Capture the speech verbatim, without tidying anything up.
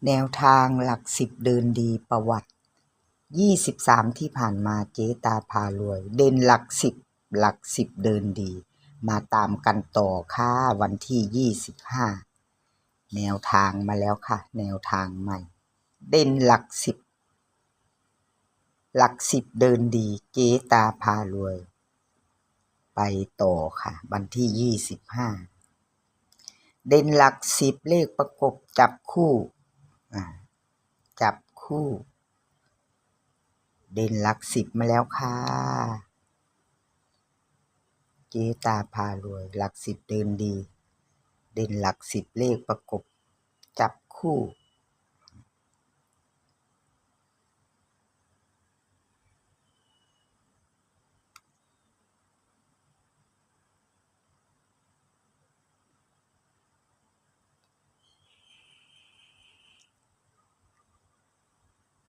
แนวทางหลักสิบเดินดีประวัติ ยี่สิบสาม ที่ผ่านมาเจ๊ตาพารวย เด่นหลักสิบ หลักสิบเดินดี มาตามกันต่อค่ะ วันที่ ยี่สิบห้า แนวทางมาแล้วค่ะ แนวทางใหม่ เด่นหลักสิบ หลักสิบเดินดี เจ๊ตาพารวย ไปต่อค่ะ วันที่ ยี่สิบห้า เด่นหลักสิบ เลขประกบจับคู่ อ่า จับคู่ เด่นหลักสิบมาแล้วค่ะ เจ๊ตาพารวย หลักสิบเดินดี เด่นหลักสิบ เลขประกบจับคู่